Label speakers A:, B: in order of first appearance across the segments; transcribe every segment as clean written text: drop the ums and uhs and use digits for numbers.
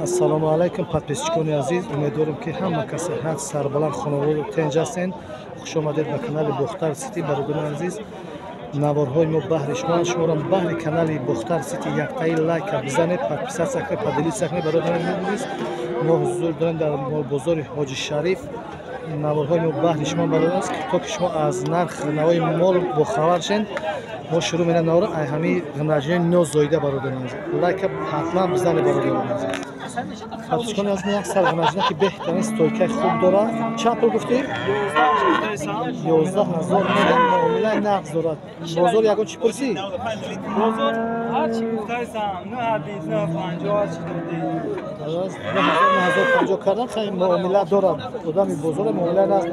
A: Ассалому алайкум, подписчикони азиз. Умедворам, ки ҳама кас сиҳат, сарбаланд, хонаводу тинҷ ҳастен. Хуш омадед ба канали Бохтар Сити. Бародарони азиз, наворҳои мо баҳри шумо. Шуморо баҳри канали Бохтар Сити яктаи лайка бизанед, подписаться кунед, поделиться кунед. Бародарони азиз, мо ҳузур дорем дар бозори Ҳоҷи Шариф. Наворҳои мо баҳри шумо, бародар аст, то ки шумо аз нарх навои мол бохабар шен. Мо шурӯъ менам навора ай ҳамин ғинаҷинои нозоида. Бародарони азиз, лайка ҳатман бизанед. Бародарони азиз, подписчикони азиз, як сар ғинаҷина, ки беҳтарин стойкаи хуб дорад. Чанд пул гуфтӣ? 11 000 мегам, муомилаи нағз дорад. Бозор ягон чӣ пурсӣ?
B: Бозор ҳарчи гуфтайсам, 9 20, 9 50, ҳарчи додӣ.
A: 9050 кардан, хай, муомила дорад. Одами бозора муомилаи нағз.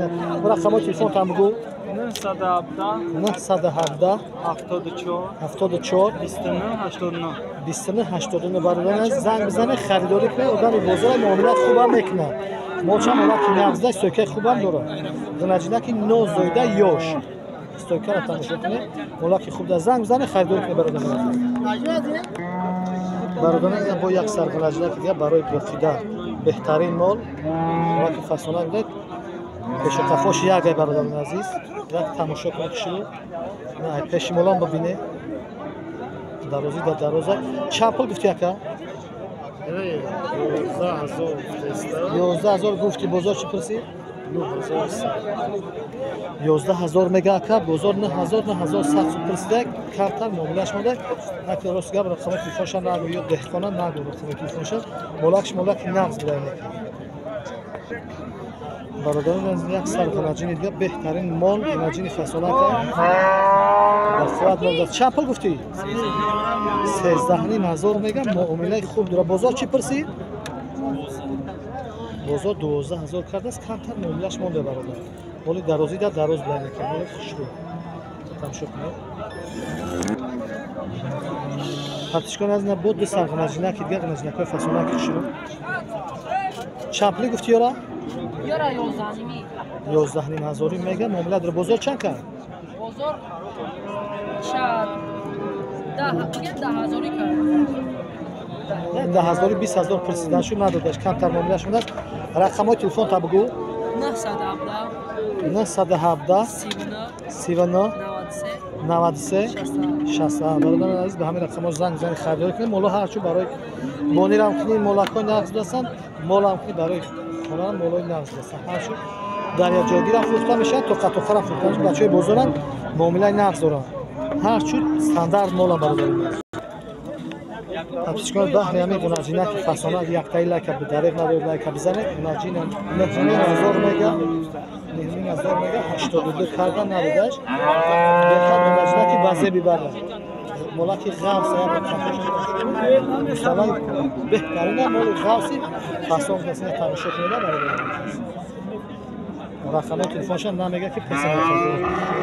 A: Рақамҳои телефонтам бигӯ.
B: 917.
A: 917.
B: 74.
A: 74.
B: 29 89.
A: 29 89. Бародарон, занг бизанед, харидорӣ кунед. Одами бозора муомилаи хубам мекунад. Молчам молаки нағзда, стойкаи хубам дорад. Ғинаҷинаки нозоида, ёш, стойкаро тамошо кунед. Молаки хуб да, занг бизанед, харидорӣ кунед. Бародарон, бародарон, бо як сар ғинаҷинаки дига барои боқида, беҳтарин мол, молаки фасона бидед. Пешу қафош як ай. Бародарони азиз, як тамошо кунед киширу пеши молон бибине. Дарозӣ да дароза. Чанд пул гуфти, ака? 11 000 гуфти, бозор чӣ пурсӣ? 11 000 мега, ака, бозор 9000, 9100 сум пурсида, камтар муомилаш монда. Ака, рост гап, рақами телефонша нагу ё деҳқона нагу рақами телефонша. Молакш молаки нағз буда. Бародарон, як сар ғинаҷини дига, беҳтарин мол, ғинаҷини фасонака, бақувват мол. Чанд пул гуфтӣ? 13 500 мегам, муомилаи хуб дора. Бозор чӣ пурсид? Бозор 12 000 кардааст, камтар муомилаш монда. Бародар, моли дарозӣ да дароз биланеки, моли хушрӯ, тамошо кунед. Подписчикон аз бо ду сар ғинаҷинаки дига, ғинаҷинакҳои фасонаки хушрӯ. Чанд пулӣ гуфтӣ ёра?
C: Ёра 11,5.
A: 11 500 мега, муомила дора. Бозор чанд кард?
C: Бозор шад 10, бигем 10 ҳазорӣ кард.
A: 10 ҳазори, 20 000 пурсидан шуд, надодаш, камтар муомилаш монад. Рақамҳои телефонта бигӯ.
C: 917.
A: 917.
C: 39.
A: 39.
C: 93.
A: 93.
C: 67.
A: 67. Бародарони азиз, ба ҳамин рақамҳо занг бизанед, харидорӣ кунед. Моло ҳарчу барои бонирам кунӣ, молакҳои нағз дастанд, молам кунӣ, барои хонам молои нағз дастанд. Ҳарчу дар як ҷойгирам фурӯхта мешавад, тоқатоқарам фурӯхта мешавад. Бачаҳои бозорам муомилаи нағз доранд, ҳарчу стандарт молам. Бародарони азиз, подписчикон, баҳри ҳамин ғинаҷинаки фасона яктаи лайка дареғ надоред, лайка бизанед. Ғинаҷина 9 500 мега, 9 500 мега, 82 карда, надодаш. Беҳад ғинаҷинаки ба зеби бара, молаки ғавс, беҳтарина моли ғавси фасон касина, тамошо кунед. Бародарони, рақамҳои телефоншон намега, ки песа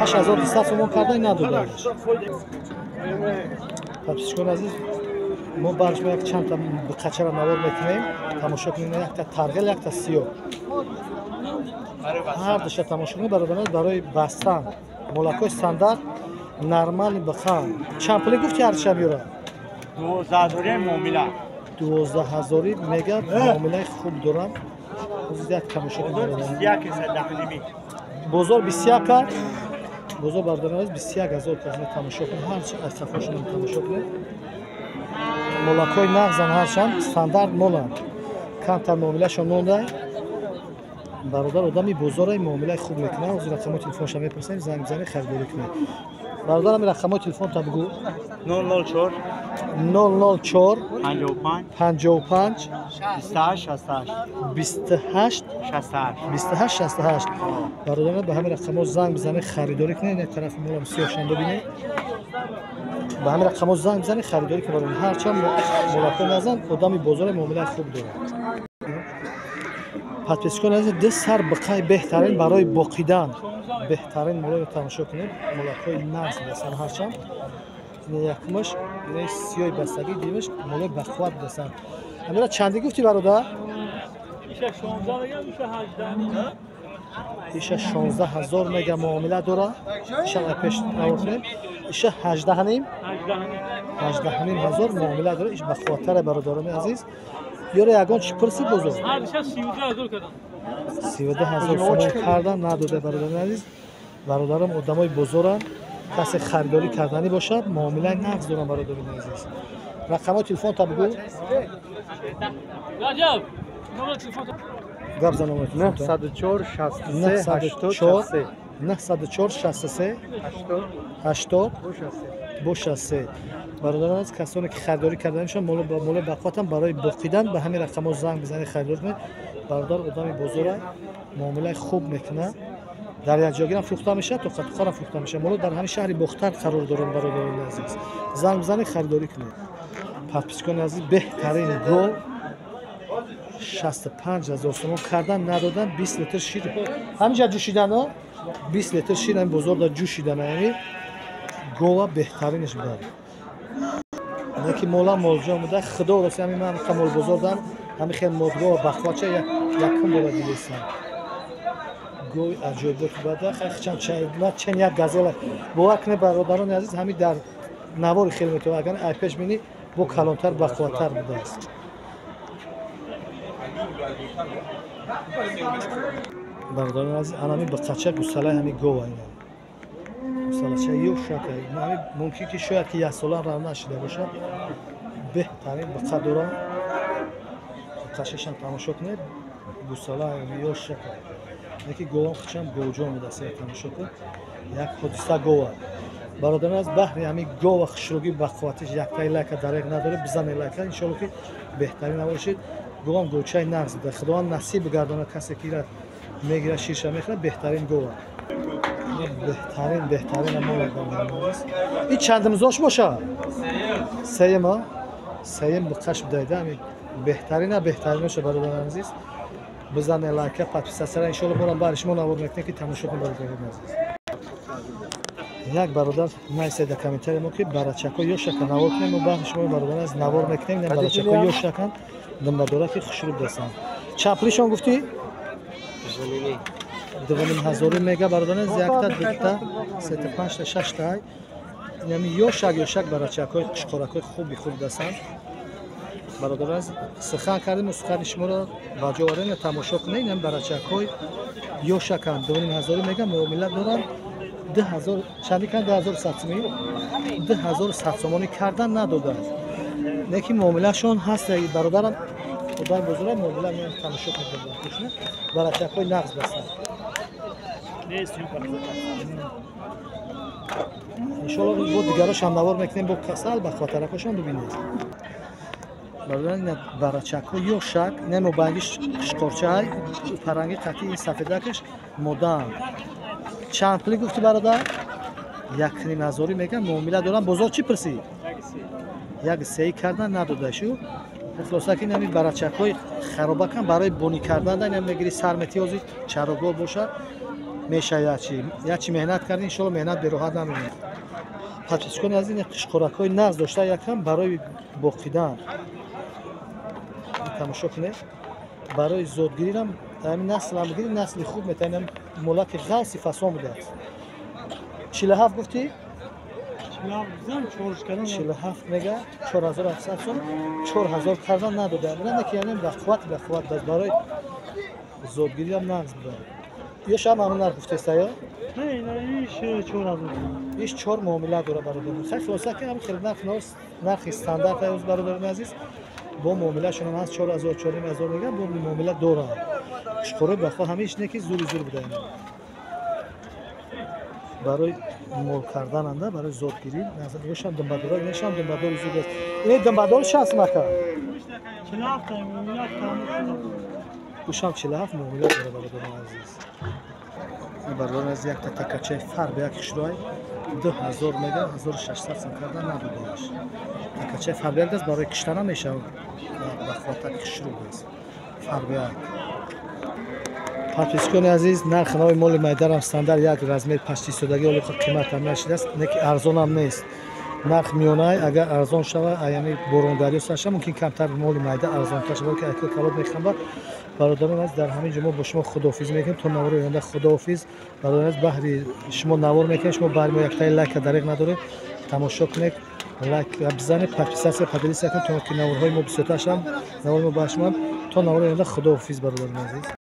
A: 8200 сомон карда, надодаш. Подписчикони азиз, мо барш як чандта қачара навор мекунем, тамошо кунем. Якта тарғел, якта сиёҳ, ҳар душа тамошо кунем. Бародарон, барои бастан молакҳои стандарт, нормали биқан. Чанд пуле гуфти ҳарчам, ёра?
B: 12 ҳазори муомила.
A: 12 ҳазорӣ мега, муомилаи хуб дорам. Як тамошо кунем. Бозор 21 кард. Бозор, бародарон азиз, 21 000 кард. Тамошо кунем, ҳарчи аз сафошонам тамошо кунем. Молакҳои нағзан, ҳарчанд стандарт моланд, камтар муомилашон монда. Бародар одами бозораи, муомилаи хуб мекунад. Ҳозир рақамҳои телефонша мепурсем, занг бизанед, харидорӣ кунед. Бародарам, рақамҳои телефонта бигӯ.
B: 004.
A: 004.
B: 55.
A: 55.
B: 28 68.
A: 28.
B: 68.
A: 28 68. Бародарон, ба ҳамин рақамҳо занг бизанед, харидорӣ кунед. Ин тарафи молам сиёҳшон бибинед. Ба ҳамин рақамҳо занг бизанед, харидорӣ кунед. Ҳарчанд молакҳои назан, одами бозора муомилаи хуб дорад. Подписчикон азиз, ду сар биқай, беҳтарин барои боқидан, беҳтарин молоро тамошо кунед. Молакҳои нағз дастанд ҳарчанд. Якумаш сиёҳи бастагӣ, дуюмаш молои бақувват дастанд. Амира, чанди гуфтӣ, бародар?
B: Иша 16 мегам, иша 18.
A: Иша 16 000 мега, муомила дора. Иша пеш навор кунем. Иша 18,5, 18 500 муомила дора. Иш бақувваттаре, бародарони азиз. Ёра ягон чӣ пурсид бозор?
B: Ҳар 32 000 кардам.
A: 32 000 сомон кардан надода, бародари азиз. Бародарам одамои бозоранд, касе харидорӣ карданӣ бошад, муомилаи нағз дорам, бародари азиз. Рақамҳои телефонта бигӯ.
B: Раҷаб, номер телефон.
A: Гап зан, номери телефонта.
D: 904 63 80
A: 904 63 80 бо 63. Бародарон азиз, касоне ки харидорӣ карда мешаванд моло бақватам барои боқидан, ба ҳамин рақамҳо занг бизанед, харидорӣ кунед. Бародар одами бозора, муомилаи хуб мекунад. Дар якҷогирам фурӯхта мешавад, тоқатухарам фурӯхта мешавад. Моло дар ҳамин шаҳри Бохтар қарор доранд. Бародарони азиз, занг бизанед, харидорӣ кунед. Подписчикони азиз, беҳтарин гов 65 000 сомон кардан надодан. 20 литр шир ҳаминҷа ҷӯшидано, 20 литр шир ҳамин бозор дар ҷӯшидана. Яъне гова беҳтаринаш буда, неки мола молҷон буда. Худо рост, ҳамин ман молбозор дар ҳамин хел модгова бахвача якум бора дидестам. Гови аҷоибот буда. Чен як газела, бовар кунед, бародарони азиз, ҳамин дар навори хел метавон, агар ай пеш бинӣ, бо калонтар, бақувваттар будааст. Бародарони азиз, анами биқача гусалаи ҳами гова, ина гусалача ёшака, мумкин ки шояд ки яксола рав нашида бошад. Беҳтарин биқа дорам, биқашашам тамошо кунед, гусала ёшака, яки говам хичам говҷон будааст. Тамошо кун, як ҳодиса гова. Бародарон, аз баҳри ҳамин гова хушрӯгӣ, бақувватиш яктаи лайка дареғ надоред, бизане лайка, иншолло ки беҳтарин набошед. Говам говчаи нағз буда. Худованд насиб бигардонад касе ки ира мегирад, ширша мехӯрад. Беҳтарин гова, беҳтарин, беҳтарин мола. Ин чандимзош бошад? Сеюм, сеюм биқаш будайда. Ҳамин беҳтарина, беҳтариноша. Бародарон азиз, бизане лайка, подписаться. Иншолло борам баҳри шумо навор мекунем, ки тамошо кун. Бародарон азиз, як бародар нависед дар комментария мо, ки барачако ёшака навор кунем. Мо баҳри шумо, бародар аз, навор мекунем. Ин барачако ёшакан, думбадора ки хушрӯб дастанд. Чанд пулишон гуфтӣ? 2,5 ҳазорӣ мега. Бародарон, якта, дута, сета, панҷта, шашта. Инами ёшак, ёшак барачакҳои қушқоракҳои хуби хуб дастанд. Бародарон, сухан кардем, сухани шуморо ба ҷо овардем. Тамошо кунед, инами барачакҳои ёшаканд, 2,5 ҳазорӣ мега, муомила доранд. 2000 чанди кан? 2100 сомонӣ, 2100 сомонӣ кардан надодааст, лекин муомилашон ҳаст. Бародарам худои бузург, муомила меам, тамошо кунед, барачакҳои нағз бастанд. Иншолло бо дигарошам навор мекунем, бо касал ба хватаракошон бибинед. Бародарон, ина барачакҳо ёшак, ина мобайнгиш қишқорчаай, паранги қатъи, сафедакаш модаанд. Чанд пулӣ гуфтӣ, бародар? 1,5 ҳазорӣ мегӯям, муомила дорам. Бозор чӣ пурсид? Як сеи кардан надода шу. Хулоса ки инами барачакҳои харобакам барои бонӣ кардан, инам мегири, сар метиёзи, чарогоҳ бошад, меша. Ячи меҳнат карди, иншолло меҳнат бероҳат намемонад. Подписчикони аз ин, қишқоракҳои нағз дошта, якам барои боқидан, тамошо кунед, барои зодгирирам, ҳамин наслам бигири, насли хуб метавонам. Молаки ғалси фасон будааст. 47 гуфтӣ? 47 мега, 4700 сом, 4000 кардан надода. Ки яъне бақувват, бақувват даст, барои зодгириам нағз буда. Ё шам ҳамон нарх гуфтеста ё иш чор муомила дора, бародари. Хай, хулоса ки ҳамин хеле нарх, нархи стандарт аюз. Бародарони азиз, бо муомилашон ҳаст, 4000, 4500 мега, бо муомила доранд. Қушқорои бахо ҳамаиш не ки зури зур буда, барои мол кардананда, барои зодгирӣ. Ёшам думбадора, инашам думбадори зуд аст. Ин думбадор шаст мака, ушам 47, муомила дора. Бародарони азиз, бародарони азиз, якта такачаи фарб, як хушрӯай, 2000 мега, 1600 сом кардан надодааш. Такачаи фарбияк аст, барои кишта намешавад, ба хватак хушрӯ аст, фарбияк. Подписчикони азиз, нархи нави моли майдарам стандарт, як размер пашти истодагӣ, оло қиматам нашидааст, не ки арзонам нест, нарх миёнай. Агар арзон шава, яъне борондарё саша, мумкин камтар моли майда арзонтар шава, ки айко калоб мехамба. Бародарон аз, дар ҳамин ҷо мо бо шумо худоҳофиз мекунем то навори оянда. Худоҳофиз. Бародарон аз, баҳри шумо навор мекунем, шумо баҳри мо яктаи лайка дареғ надоред, тамошо кунед. Лайк бизанед, подписаться, поделиться кунед, то ки наворҳои мо бисёртар шаванд, навори мо ба шумо. То навори оянда, худоҳофиз, бародарони азиз.